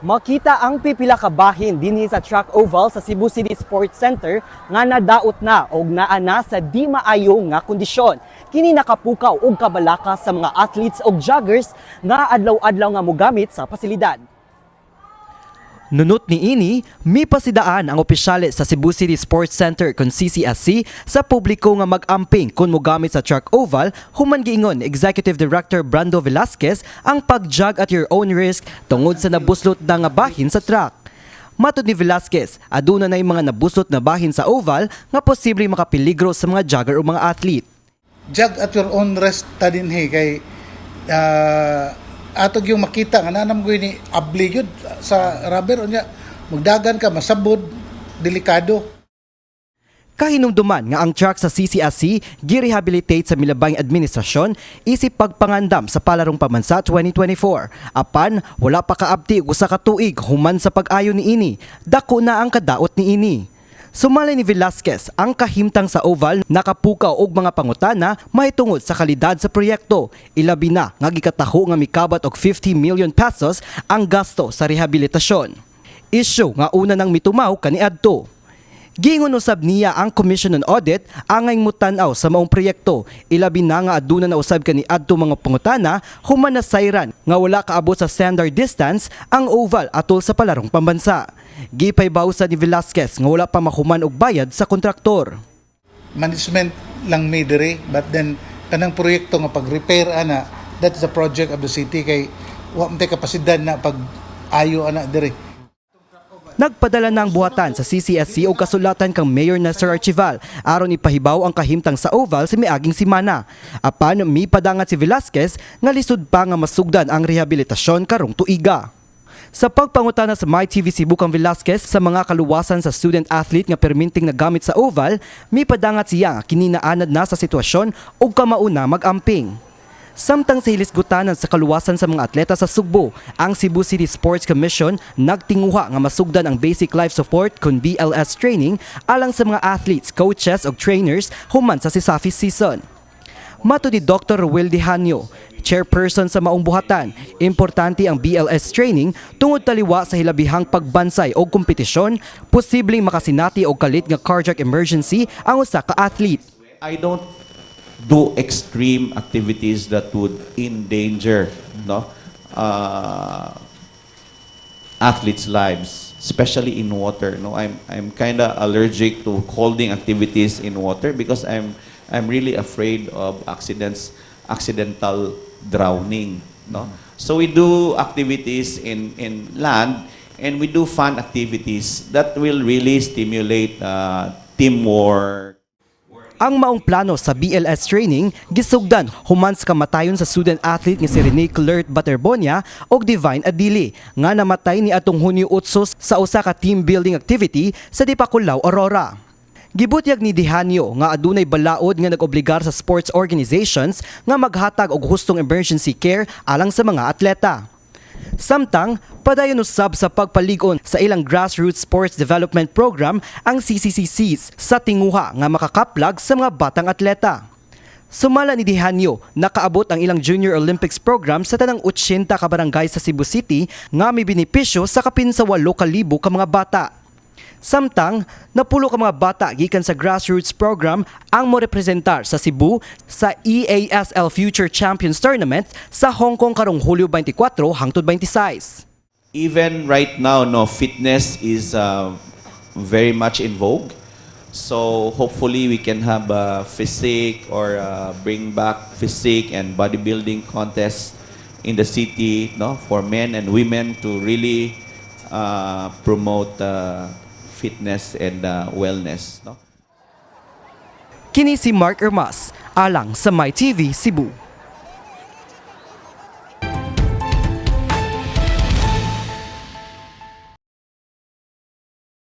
Makita ang pipila ka bahin dinhi sa track oval sa Cebu City Sports Center nga nadaot na og naa na sa di maayo nga kondisyon. Kini nakapukaw og kabalaka sa mga athletes og joggers nga adlaw-adlaw nga mogamit sa pasilidad. Nunot ni ini, mipasidaan ang opisyales sa Cebu City Sports Center kon CCSC sa publiko nga mag-amping kung mogamit sa track oval human giingon ni Executive Director Brando Velasquez ang pag-jog at your own risk tungod sa nabuslot na nga bahin sa track. Matod ni Velasquez, aduna na mga nabuslot na bahin sa oval nga posible makapeligro sa mga jogger o mga athlete. Jog at your own risk ta dinhi kay ato gyung makita nga naa man ni abli gyud sa rubber, unya magdagan ka, masabod, delikado. Kahinumduman nga ang track sa CCSC girehabilitate sa milabang administrasyon isip pagpangandam sa Palarong Pambansa 2024. Apan wala pa kaabti og usa ka tuig human sa pag-ayo niini. Dako na ang kadaot niini. Sumala ni Velasquez, ang kahimtang sa oval nakapukaw og mga pangutana mahitungod sa kalidad sa proyekto. Ilabi na nga gikataho nga mikabat og 50 million pesos ang gasto sa rehabilitasyon. Isyu nga una nang mitumaw kaniadto. Giingon usab niya ang Commission on Audit angay mutan-aw sa maong proyekto. Ilabi na nga aduna na usab kaniadto mga pangutana human nasayran nga wala kaabot sa standard distance ang oval atol sa Palarong Pambansa. Gipaybaw sa ni Velasquez nga wala pa mahuman og bayad sa kontraktor. Management lang may diri, but then kanang proyekto nga pag-repair ana, that's the project of the city kay wa man tay kapasidad na pag ayo ana diri. Nagpadala na ang buhatan sa CCSC og kasulatan kang Mayor Nestor Archival aron ipahibaw ang kahimtang sa oval sa miaging simana. Apan mipadangat si Velasquez nga lisod pa nga masugdan ang rehabilitasyon karong tuiga. Sa pagpangutana sa MyTV Cebu kang Velasquez sa mga kaluwasan sa student athlete nga perminting nagamit sa oval, mipadangat siya nga kini naanad na sa sitwasyon ug kamauna mag-amping. Samtang sa hilisgutanan sa kaluwasan sa mga atleta sa Sugbo, ang Cebu City Sports Commission nagtinguha nga masugdan ang Basic Life Support kun BLS training alang sa mga athletes, coaches ug trainers human sa CESAFI season. Matod ni Dr. Ruel Dihanyo, chairperson sa maong buhatan, importante ang BLS training tungod taliwa sa hilabihang pagbansay o kompetisyon, posibleng makasinati og kalit nga cardiac emergency ang usa ka athlete. I don't do extreme activities that would endanger, no, athletes' lives, especially in water. No, I'm kind of allergic to holding activities in water because I'm really afraid of accidents, accidental drowning. No, so we do activities in land and we do fun activities that will really stimulate teamwork. Ang maong plano sa BLS training gisugdan human sa kamatayon sa student athlete nga si Rene Clert Baterbonia og Divine Adili nga namatay ni atong Hunyo 8 sa usa ka team building activity sa Dipaculao, Aurora. Gibutyag ni Dihanyo nga adunay balaod nga nag-obligar sa sports organizations nga maghatag og hustong emergency care alang sa mga atleta. Samtang, padayon usab sa pagpalig-on sa ilang grassroots sports development program ang CCCCs sa tinguha nga makakaplag sa mga batang atleta. Sumala ni Dihanyo, nakaabot ang ilang Junior Olympics program sa tanang 80 ka barangay sa Cebu City nga may benepisyo sa kapin sa 8,000 ka mga bata. Samtang, napulo ka mga bata gikan sa grassroots program ang morepresentar sa Cebu sa EASL Future Champions Tournament sa Hong Kong karong Hulyo 24 hangtod 26. Even right now, no, fitness is very much in vogue. So hopefully we can have a physique or bring back physique and bodybuilding contests in the city, no, for men and women to really promote fitness and wellness, no. Kini si Mark Ermas, alang sa MyTV Cebu.